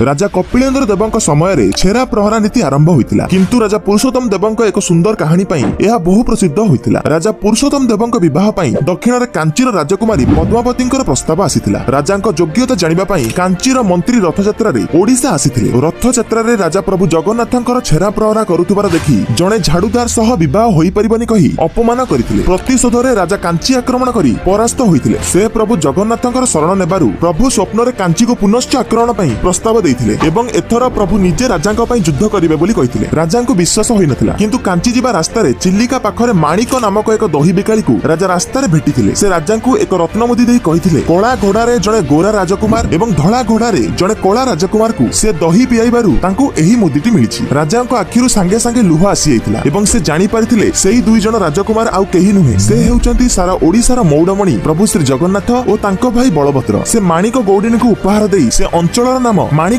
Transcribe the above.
ରାଜା କପିଳେନ୍ଦ୍ର ଦେବଙ୍କ ସମୟରେ ଛେରା ପ୍ରହରା ନୀତି ଆରମ୍ଭ ହୋଇଥିଲା, କିନ୍ତୁ ରାଜା ପୁରୁଷୋତ୍ତମ ଦେବଙ୍କ ଏକ ସୁନ୍ଦର କାହାଣୀ ପାଇଁ ଏହା ବହୁ ପ୍ରସିଦ୍ଧ ହୋଇଥିଲା। ରାଜା ପୁରୁଷୋତ୍ତମ ଦେବଙ୍କ ବିବାହ ପାଇଁ ଦକ୍ଷିଣରେ କାଞ୍ଚିର ରାଜକୁମାରୀ ପଦ୍ମାବତୀଙ୍କର ପ୍ରସ୍ତାବ ଆସିଥିଲା। ରାଜାଙ୍କ ଯୋଗ୍ୟତା ଜାଣିବା ପାଇଁ କାଞ୍ଚିର ମନ୍ତ୍ରୀ ରଥଯାତ୍ରାରେ ଓଡ଼ିଶା ଆସିଥିଲେ। ରଥଯାତ୍ରାରେ ରାଜା ପ୍ରଭୁ ଜଗନ୍ନାଥଙ୍କର ଛେରା ପ୍ରହରା କରୁଥିବାର ଦେଖି ଜଣେ ଝାଡୁଦାର ସହ ବିବାହ ହୋଇପାରିବନି କହି ଅପମାନ କରିଥିଲେ। ପ୍ରତିଶୋଧରେ ରାଜା କାଞ୍ଚି ଆକ୍ରମଣ କରି ପରାସ୍ତ ହୋଇଥିଲେ। ସେ ପ୍ରଭୁ ଜଗନ୍ନାଥଙ୍କର ଶରଣ ନେବାରୁ ପ୍ରଭୁ ସ୍ୱପ୍ନରେ କାଞ୍ଚିକୁ ପୁନଶ୍ଚ ଆକ୍ରମଣ ପାଇଁ ପ୍ରସ୍ତାବ ଦେଇଥିଲେ ଏବଂ ଏଥର ପ୍ରଭୁ ନିଜେ ରାଜାଙ୍କ ପାଇଁ ଯୁଦ୍ଧ କରିବେ ବୋଲି କହିଥିଲେ। ରାଜାଙ୍କୁ ବିଶ୍ୱାସ ହୋଇନଥିଲା, କିନ୍ତୁ କାଞ୍ଚି ଯିବା ରାସ୍ତାରେ ଚିଲିକା ପାଖରେ ମାଣିକ ନାମକ ଏକ ଦହି ବିକାଳିକୁ ରାଜା ରାସ୍ତାରେ ଭେଟିଥିଲେ। ସେ ରାଜାଙ୍କୁ ଏକ ରତ୍ନମୁଦି ଦେଇ କହିଥିଲେ, କଳା ଘୋଡାରେ ଜଣେ ଗୋରା ରାଜକୁମାର ଏବଂ ଧଳା ଘୋଡାରେ ଜଣେ କଳା ରାଜକୁମାରକୁ ସେ ଦହି ପିଆଇବାରୁ ତାଙ୍କୁ ଏହି ମୁଦିଟି ମିଳିଛି। ରାଜାଙ୍କ ଆଖିରୁ ସାଙ୍ଗେ ସାଙ୍ଗେ ଲୁହ ଆସିଯାଇଥିଲା ଏବଂ ସେ ଜାଣିପାରିଥିଲେ, ସେଇ ଦୁଇ ଜଣ ରାଜକୁମାର ଆଉ କେହି ନୁହେଁ, ସେ ହେଉଛନ୍ତି ସାରା ଓଡ଼ିଶାର ମଉଡମଣି ପ୍ରଭୁ ଶ୍ରୀ ଜଗନ୍ନାଥ ଓ ତାଙ୍କ ଭାଇ ବଳଭଦ୍ର। ସେ ମାଣିକ ଗୌଡ଼ିଣୀକୁ ଉପହାର ଦେଇ ସେ ଅଞ୍ଚଳର ନାମ ମାଣିକ